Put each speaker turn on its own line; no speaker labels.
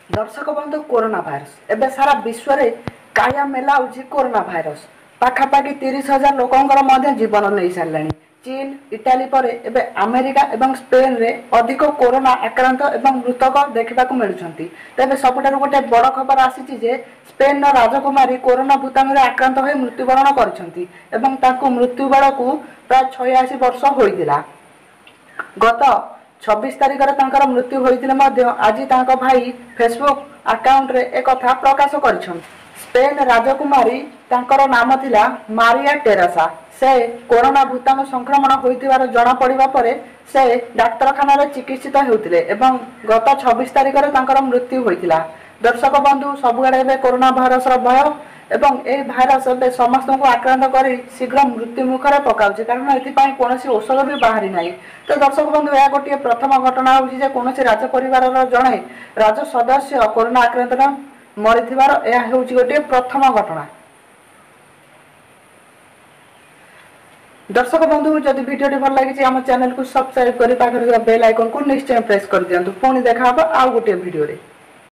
ଦର୍ଶକ ବନ୍ଧୁ, corona virus ଏବେ ସାରା ବିଶ୍ୱରେ କାୟା ମେଲାଉଛି। କରୋନା ଭାଇରସ ପାଖାପାଖି 30,000 ଲୋକଙ୍କର ମଧ୍ୟ ଜୀବନ ନେଇ ସାରିଲାଣି। ଚୀନ, ଇଟାଲୀ ପରେ ଏବେ ଆମେରିକା ଏବଂ ସ୍ପେନରେ ଅଧିକ କରୋନା ଆକ୍ରାନ୍ତ ଏବଂ ମୃତକ ଦେଖିବାକୁ ମିଳୁଛନ୍ତି। ତେବେ ସବୁଠାରୁ ଗୋଟେ ବଡ଼ ଖବର ଆସିଛି ଯେ ସ୍ପେନର ରାଜକୁମାରୀ କରୋନା ଭୂତାଣୁରେ ଆକ୍ରାନ୍ତ ହୋଇ ମୃତ୍ୟୁବରଣ କରିଛନ୍ତି ଏବଂ ତାଙ୍କୁ ମୃତ୍ୟୁ ବେଳକୁ ପ୍ରାୟ 86 ବର୍ଷ ହୋଇଥିଲା। ଗତ 26 ତାରିଖରେ ତାଙ୍କର ମୃତ୍ୟୁ ହୋଇଥିଲେ ମଧ୍ୟ ଆଜି ତାଙ୍କ ଭାଇ ଫେସବୁକ୍ ଆକାଉଣ୍ଟରେ ଏକଥା ପ୍ରକାଶ କରିଛନ୍ତି। ସ୍ପେନ ରାଜକୁମାରୀ, ତାଙ୍କର ନାମ ଥିଲା ମାରିଆ ଟେରାସା। ସେ କରୋନା ଭୂତାଣୁ ସଂକ୍ରମଣ ହୋଇଥିବାର ଜଣାପଡ଼ିବା ପରେ ସେ ଡାକ୍ତରଖାନାରେ ଚିକିତ୍ସିତ ହେଉଥିଲେ ଏବଂ ଗତ 26 ତାରିଖରେ ତାଙ୍କର ମୃତ୍ୟୁ ହୋଇଥିଲା। ଦର୍ଶକ ବନ୍ଧୁ, ସବୁଆଡ଼େ ଏବେ କରୋନା ଭାଇରସର ଭୟ ଏବଂ ଏହି ଭାଇରସ ଏବେ ସମସ୍ତଙ୍କୁ ଆକ୍ରାନ୍ତ କରି ଶୀଘ୍ର ମୃତ୍ୟୁ ମୁଖରେ ପକାଉଛି, କାରଣ ଏଥିପାଇଁ କୌଣସି ଔଷଧ ବି ବାହାରି ନାହିଁ। ତ ଦର୍ଶକ ବନ୍ଧୁ, ଏହା ଗୋଟିଏ ପ୍ରଥମ ଘଟଣା ହେଉଛି ଯେ କୌଣସି ରାଜ ପରିବାରର ଜଣେ ରାଜ ସଦସ୍ୟ କରୋନା ଆକ୍ରାନ୍ତ ମରିଥିବାର ଏହା ହେଉଛି ଗୋଟିଏ ପ୍ରଥମ ଘଟଣା। ଦର୍ଶକ ବନ୍ଧୁ, ଯଦି ଭିଡ଼ିଓଟି ଭଲ ଲାଗିଛି, ଆମ ଚ୍ୟାନେଲକୁ ସବସ୍କ୍ରାଇବ କରି ପାଖରେ ଥିବା ବେଲ୍ ଆଇକନକୁ ନିଶ୍ଚୟ ପ୍ରେସ୍ କରିଦିଅନ୍ତୁ। ପୁଣି ଦେଖା ହେବ ଆଉ ଗୋଟିଏ ଭିଡ଼ିଓରେ।